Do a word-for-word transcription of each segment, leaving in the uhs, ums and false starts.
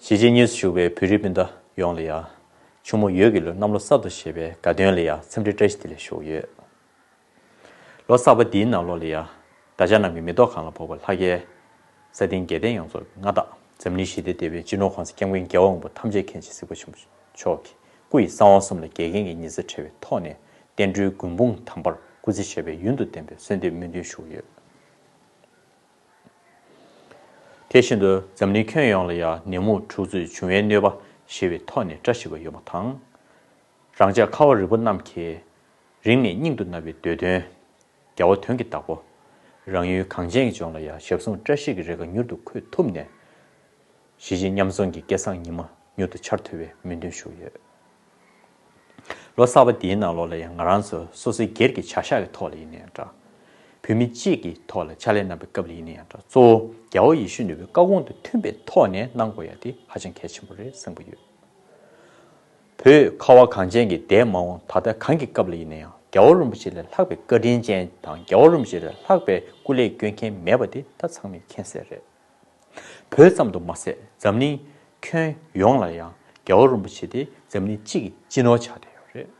གཞིས་བྱེས་གཉིས་སུ་བཞུགས་པའི་བོད་རིགས་སྤུན་ཟླ་ཡོངས་ལ་ཡང་ཆུ་མོ་ཡོས་ཀྱི་ལོའི་གནམ་ལོ་གསར་དུ་བཞད་པའི་དགའ་སྟོན་ལ་ཡང་འཚམས་འདྲི་བཀྲ་ཤིས་བདེ་ལེགས་ཞུ་གི་ཡོད། ལོ་གསར་པ་འདིའི་ནང་ལོགས་ལ་ཡང་བདག་ཅག་རྣམས་ཀྱི་མེ་ཏོག་གང་ལ་ཕོག་པ་ལྷ་སྐལ། ས་སྟེང་རྒྱལ་བསྟན་ཡོངས་རྫོགས་ཀྱི་མངའ་བདག་འཛམ་གླིང་ཞི་བདེ་སྡེ་པའི་སྤྱི་ནོར་༸གོང་ས་༸སྐྱབས་མགོན་རྒྱལ་བ་དབང་པོ་ཐམས་ཅད་མཁྱེན་ཅིང་གཟིགས་པ་ཆེན་པོ་མཆོག་གི་སྐུ་ཡི་གསང་བ་གསུམ་ལ་འགལ་རྐྱེན་གྱི་ཉེས་ཚབས་བྲལ་བའི་ཐོག་ནས་བསྟན་འགྲོའི་མགོན་དཔུང་དམ་པར་སྐུ་ཚེ་ཞབས་པད་ཡུན་དུ་བརྟན་པའི་གསོལ་འདེབས་སྨོན་འདུན་ཞུ་གི་ཡོད། དེ་བཞིན་དུ་འཛམ་གླིང་ཁྱོན་ཡོངས་ལ་ཡང་ནད་མུག་འཁྲུག་རྩོད་འབྱུང་བའི་གནོད་པ་ཞི་བའི་ཐོག་ནས་བཀྲ་ཤིས་པ་ཡོང་བ་དང་། རང་ཅག་ཁ་བ་རི་བོ་རྣམས་ཀྱིས་རིང་ནས་སྙིང་དུ་བརྣག་པའི་འདོད་དོན། རྒྱལ་བ་དོན་གྱི་བདག་པོ། རང་ཡུལ་གངས་ཅན་གྱི་ལྗོངས་ལ་ཡང་ཞབས་ཟུང་བཀྲ་ཤིས་ཀྱི་རེ་ཁ་མྱུར་དུ་འཁོད་ཐུབ་ནས། གཞིས་བྱེས་མཉམ་འཛོམས་ཀྱི་སྐལ་བཟང་ཉི་མ་མྱུར་དུ་འཆར་ཐུབ་པའི་སྨོན་འདུན་ཞུ་ཡོད། ལོ་གསར་པ་འདིའི་ནང་ལོགས་ལ་ཡང་ང་རང་ཚོ་སོ་སོའི་སྒེར་གྱི་བྱ་གཞག་གི་ཐོག་ལ་ཡིན་ན་ཡང་འདྲ། བོད་མི་གཅིག་གི་ཐོག་ལ་ཕྱག་ལས་གནང་བའི་སྐབས་ལ་ཡིན་ན་ཡང་འདྲ། གཙོ་བོ་རྒྱལ་བ་ཡིད་བཞིན་ནོར་བུའི་བཀའ་དགོངས་དང་མཐུན་པའི་ཐོག་ནས་གནང་དགོས་ཡ་དེ་ཧ་ཅང་གལ་ཆེན་པོ་རེད་བསམ་གྱི་ཡོད། བོད་ཁ་བ་གངས་ཅན་གྱི་འདས་མ་འོངས་ད་ལྟ་གང་གི་སྐབས་ལ་ཡིན་ན་ཡང་རྒྱལ་བ་རིན་པོ་ཆེ་ལས་ལྷག་པའི་བཀའ་དྲིན་ཅན་དང་རྒྱལ་བ་རིན་པོ་ཆེ་ལས་ལྷག་པའི་སྐུ་ལས་སྐྱོན་མཁན་མེད་པ་དེ་ད་ཚང་མས་མཁྱེན་གསལ་རེད། བོད་ཙམ་དུ་མ་ཟད་འཛམ་གླིང་ཁྱོན་ཡོངས་ལ་ཡང་རྒྱལ་བ་རིན་པོ་ཆེ་དེ་འཛམ་གླིང་སྤྱི་གི་སྤྱི་ནོར་ཆགས་བསྡད་ཡོད་རེད།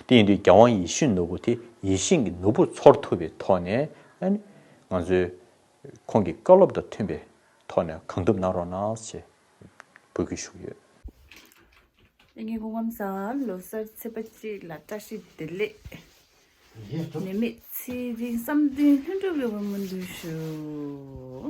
དེ་ཡིན་དུས་རྒྱལ་དབང་ཡིད་བཞིན་ནོར་བུ་དེ་ཡིད་བཞིན་གྱི་ནོར་བུ་ཚོར་ཐུབ་པའི་ཐོག་ནས་ཨ་ནི་ང་ཚོས་ཁོང་གི་བཀའ་སློབ་དང་མཐུན་པའི་ཐོག་ནས་གང་ཐུབ་གནང་རོགས་གནང་ཞེས་འབོད་སྐུལ་ཞུ་གི་ཡོད། ལྷན་རྒྱས་སྐུ་ཁམས་བཟང་། ལོ་གསར་ཚེས་པ་གཅིག་ལ་བཀྲ་ཤིས་བདེ་ལེགས། ནད་མེད་ཚེ་རིང་བསམ་དོན་ལྷུན་གྲུབ་ཡོང་བའི་སྨོན་འདུན་ཞུ།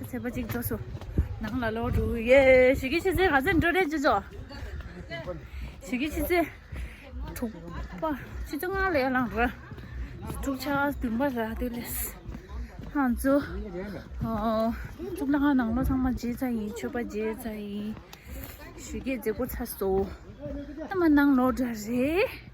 ཚེས་པ་གཅིག་རྫོགས་སོང་། ནང་ལ་ལོག་འགྲོ་གི་ཡོད། གཞིས་ཀྱི་ཆུ་ཚོད་ག་ཚོད་འགྲོ་རེད་ཅོ་ཅོ། གཞིས་ཀྱི་ཆུ་ཚོད་དྲུག་པ། ཆུ་ཚོད་ལྔ་ལ་ཡར་ལངས་ར། དྲུག་ཆ་བདུན་པ་ར་དེ་ལས། ང་ཚོ་ཨོ་གཙུག་ལག་ཁང་ནང་ལོགས་ཚང་མ་མཇལ་ཚར་ཡིན། མཆོད་པ་མཇལ་ཚར་ཡིན། གཞིས་ཀའི་མཛད་སྒོ་ཚར་སོང་། ད་མ་ནང་ལོག་འགྲོ་རེད།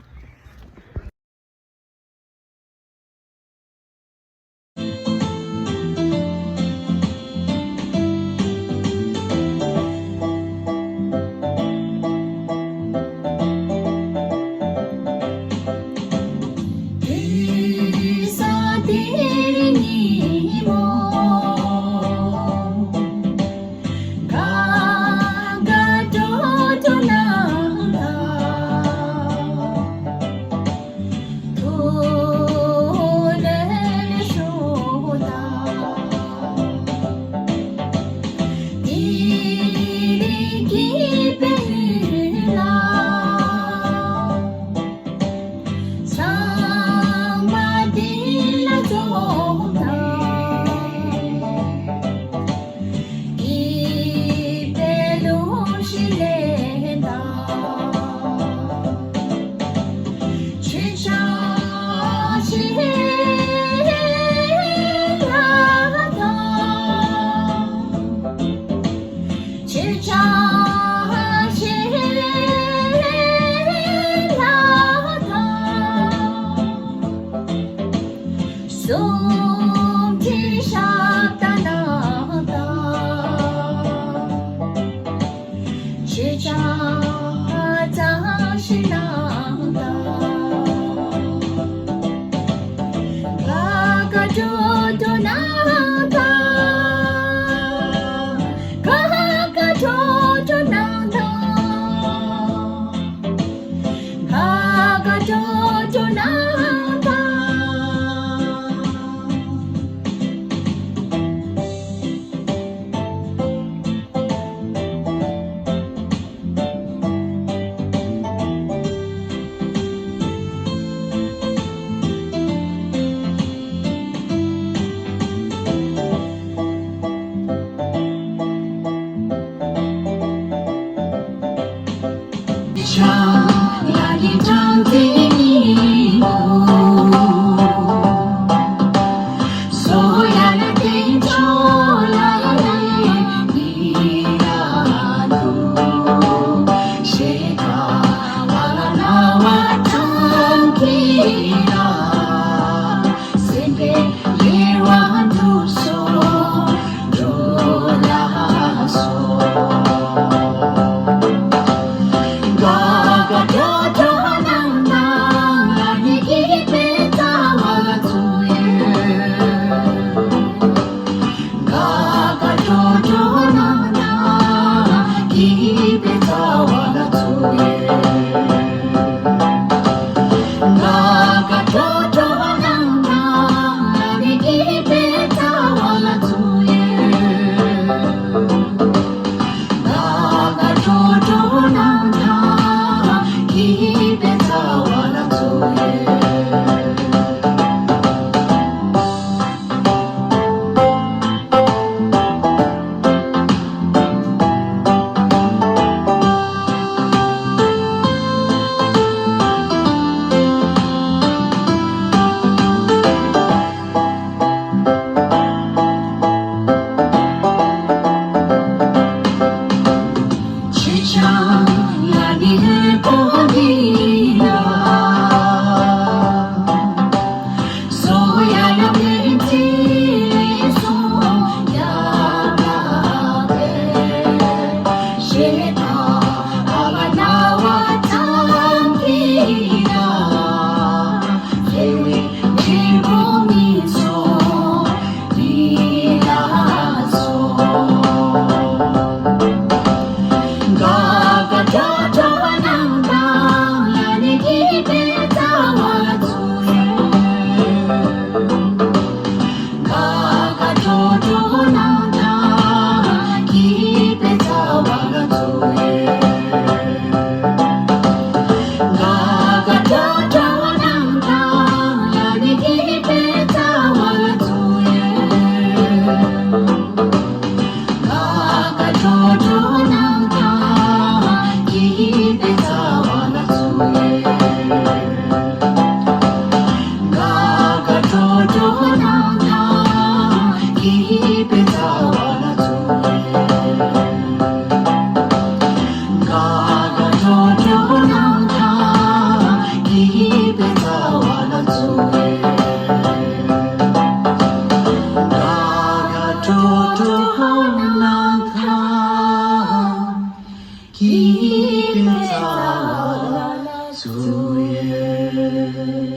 གི་པེ་ཙ་བ་ལ་སུ་ཡོད།